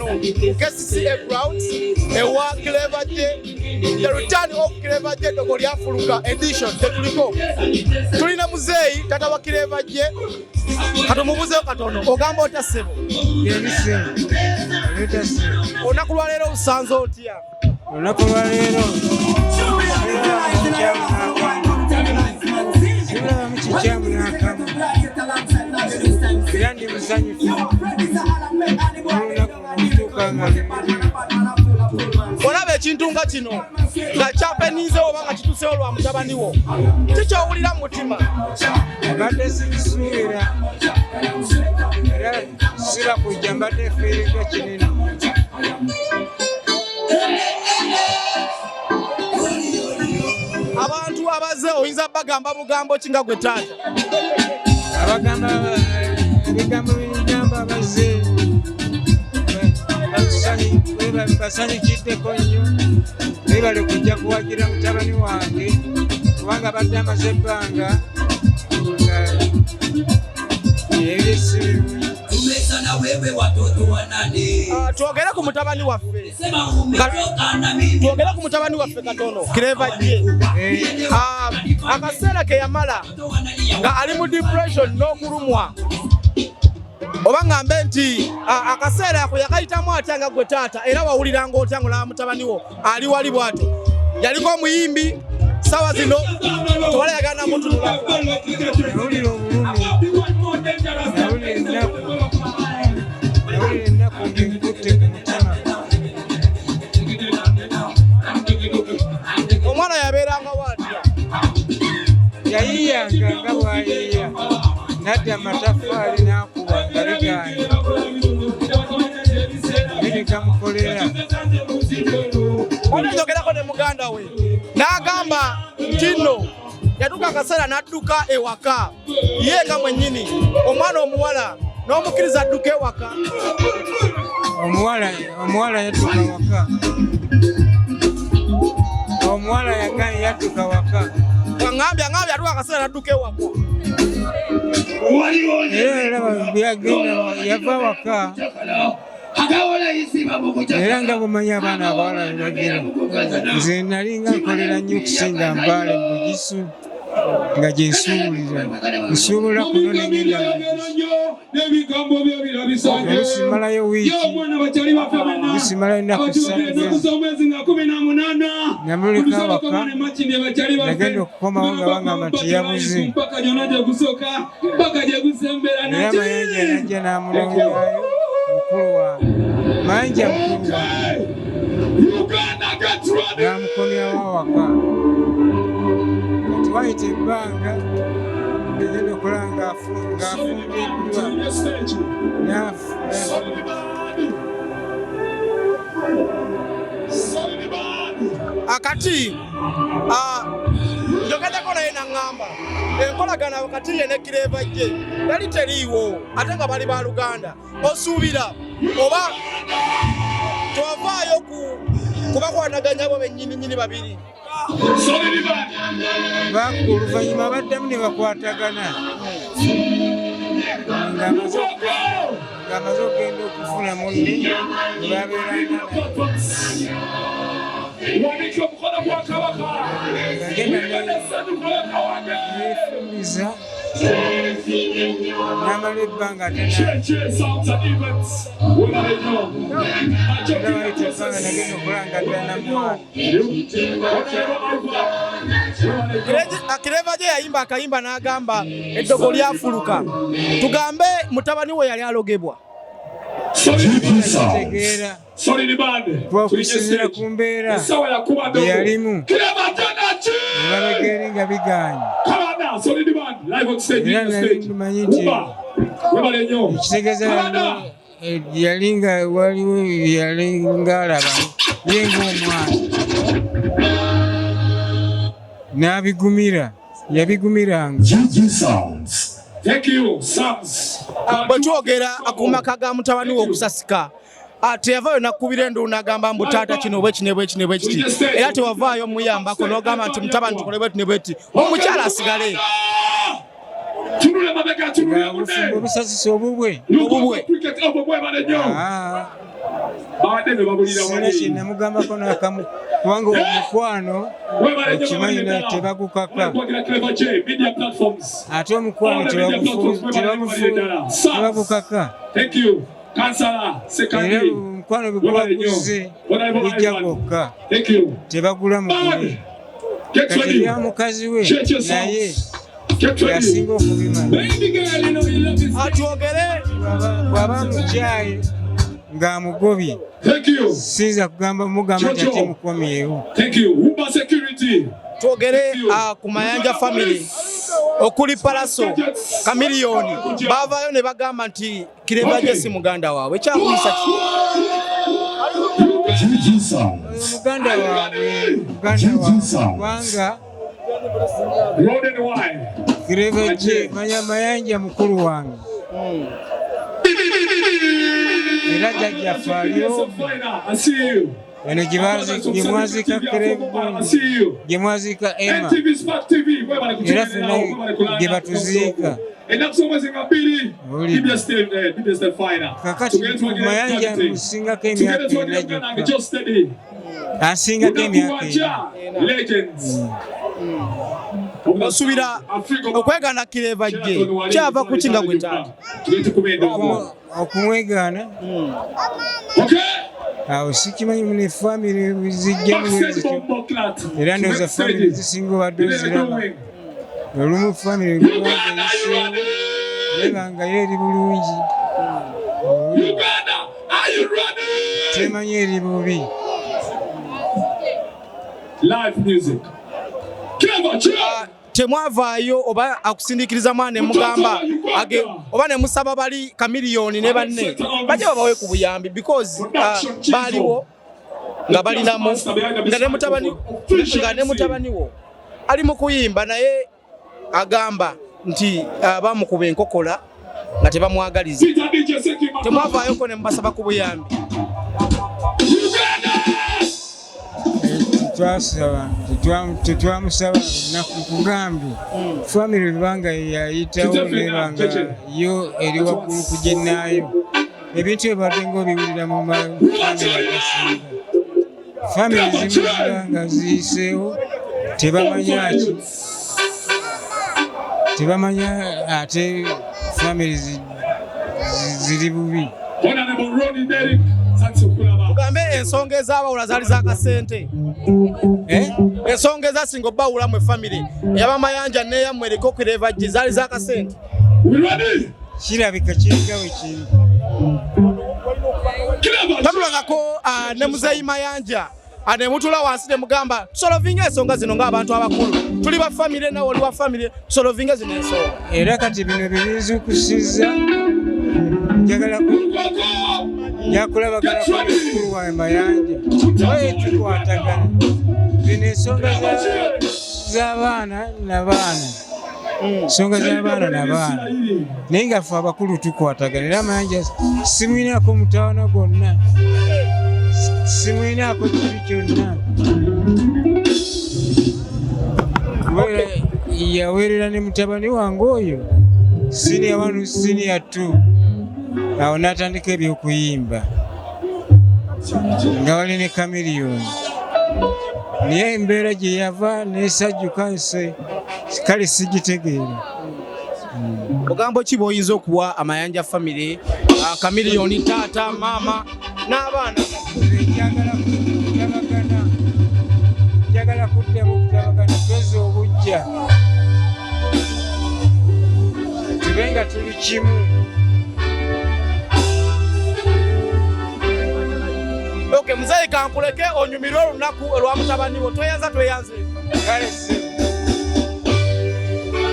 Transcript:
wano KCCA Grounds ewa Clever J, the return of Clever J Dogo Lyafuluka edition tetuliko. Tulina muzeeyi tata wa Clever J, katumubuzeeyo katono. Ogamba otya ssebo? Olunaku lwaleero osanze otya? Olunaku lwaleero sibulabamu kikyamu n'akamu, era ndi musanyufu olunaku okutuuka nga. Olaba ekintu nga kino nga kyapeniizewo oba nga kituusewo lwa mutabani wo, kikyowulira mu mutima? Mbadde sikisuubira era siba kujja, mbadde fiiriddwa kinene. Abantu abaze oyinza bagamba bugambo ki nga gwe taata? Abagamba ebigambo bigamba abazze basanyukiddeko nnyo, bebale kujja kuwagira mutabani wange kubanga abadde amaze ebbanga nga ebyo si birungi. Ah, twogere ku mutabani waffe, twogere ku mutabani waffe katono, Clever J. Ah, akaseera ke yamala nga ali mu depression n'okulumwa, oba ngambe nti akaseera ako yakayitamu atya nga gwe taata, era wawuliranga otya ng'olaba mutabani wo ali wali bw'atyo? Yaliko omuyimbi, sawa zino tewali ayagala mutunula. Nawulira obulumi, nawulira ennaku, nawulira ennaku ng'enkutte ku mutima. Omwana yabeeranga waatya? Yayiyanga nga bw'ayiya, nadda amataffaali n'akuba nga bigaanye, ne gamukolera. Wali njogerako ne muganda we n'agamba nti nno yatuuka akaseera n'adduka ewaka ye nga mwennyini. Omwana omuwala n'omukkiriza adduka ewaka? Omuwala, omuwala yadduka waka, omuwala yaganye yadduka waka. Aŋambye, aŋambye atuuka akaseera n'adduka ewaka. Era olaba yagenda, yava waka, era nga bwemanyi abaana abawala bwe bagira. Nze nali nga nkolera nnyo okusinga Mbaale mu Bugisu nga gye nsuubulira, nsuubula kuno ne ngenda mu Bugisu, oluusi mmalayo wiiki, oluusi mmalayo ennaku 3. Namuleka waka, nagenda okukomawo nga bangamba nti yabuze, era Mayanja najja n'amunoonyaayo, mukulu wange Mayanja, mukulu wange n'amukomyawo awaka. Kati wayita ebbanga, negenda okulaba ng'afumbiddwa n'afu. Akati njogeddeko naye naŋŋamba enkolagana wakati ye ne Clever J yali teriiwo, ate nga bali baluganda. Osuubira oba twavaayo ku kubakwanaganya bo bennyini nnyini babiri? Oluvannyuma baddamu ne bakwatagana ng'amaze okugenda okufuna munne ne babeeranga ngagenda neefumbiza n'amala ebbanga, ate era wayita ebbanga nagenda okulanga ddala namwana. Clever J yayimba akayimba n'agamba eddogo lyafuluka. Tugambe mutabani we yali alogebwa? Kitegeera okusinziira ku mbeera gye yalimu emabega eri nga bigaanye, era nali manyi nti ekitegeeza yali nga waliwo yali ng'alaba ye ng'omwana n'abigumira, yabigumiranga. Bwe twogera ku maka ga mutabani we okusasika, teyavaayo nakkubira enduulu n'agamba mbu taata kino bwe kino bwe kino bwe kiti, era tewavaayo muyambako n'ogamba nti mutabani tukole bwe tino bwe ti, omukyala asigale? Nga obufumbo busasise obubwe? Obubwe. Ah. Sina kyenamugambako nakamu, kubanga omukwano okimanyi tebagukaka, ate omukwano tebagukaka. Era omukwano bwe guba guzze gujja gwokka, tebagula mugule. Kati ebya mukazi we naye yasinga okubimanya. Atwogere bw'aba mukyaye ng'amugobye, siyinza kugamba mugamba nti ate mukomyewo. Twogere ku Mayanja family okuli Palaso, Kamiliyoni, baavaayo ne bagamba nti Clever J si muganda waabwe. Ekyakuyisa ki? Oyo muganda waabwe, muganda waabwe, kubanga Clever J manya Mayanja mukulu wange, era jjajjaffe aliwo eno gye mwaziika Clever, gye mwaziika Emma, era ffenna gye batuziika. Kakati Mayanja musingako emyaka ena gyokka, asingako emyaka ena. Osubira okwegaana Clever J kyava ku ki nga gwe taata? Okumwegaana awo sikimanyi, mune famire zijjamu zityo, era ndowooza famire zisinga obadde oziraba. Olumu famire kubanga eyiseewo neba nga yo eri bulungi, temanyi eri bubi. Temwavaayo oba akusindiikiriza mwana ne mugamba oba ne musaba bali Kamiliyoni ne banne bajje babawe ku buyambi, because baaliwo nga balinamu nga ne mutabani wo ali mu kuyimba, naye agamba nti bamukuba enkokola nga tebamwagaliza. Temwavaayoko ne mubasaba ku buyambi? Tetwasaba, tetwamusaba. Nakugambye, famire banga yayitawo nebanga yo eri waggulu ku ginnaayo. Ebintu ebadde nga obiwulira mu mafamire agasinga, famire zimu ziba nga ziyiseewo tebamanya ki, tebamanya ate famire ziri bubi. Tugambe ensonga ezabawula zaali zakasente? Eh? Ensonga ezasinga obbawulamu efamire eyabamayanja neyammwe eriko Clever J zaali zakasente? Kirabika kiringa bwe kiri. Tatulangako ne muzeeyi Mayanja ne mutula wansi ne mugamba tusolovinga ensonga zino ng'abantu abakulu, tuli ba famire, nawe oli wa famire, tusolovinga zino ensonga? Era kati bino bibinzukusiza, njagala njakulabagana mukulu wange Mayanja, oye tukwatagana zino ensonga z'abaana nabaana, ensonga z'abaana nabaana, naye nga ffe abakulu tukwatagana. Era Mayanja simwinaako mutawana gwonna, simwinaako kibi kyonna, kubeera yaweerera ne mutabani wange oyo senior one, senior two, awo n'atandika ebyokuyimba nga wali ne Kamiliyoni, naye embeera gye yava nesajjuka nse kale sigitegeera. Bugambo ki bw'oyinza okuwa Amayanja famire, Kamiliyoni, taata, maama n'abaana? Njagala kutabagana, njagala kuddamu kutabagana, tweza obujja, tube nga tuli kimu. Okay, muzeeyi, kankuleke onyumirwe olunaku olwa mutabani wo. Tweyanza, tweyanze. Kale ssebo.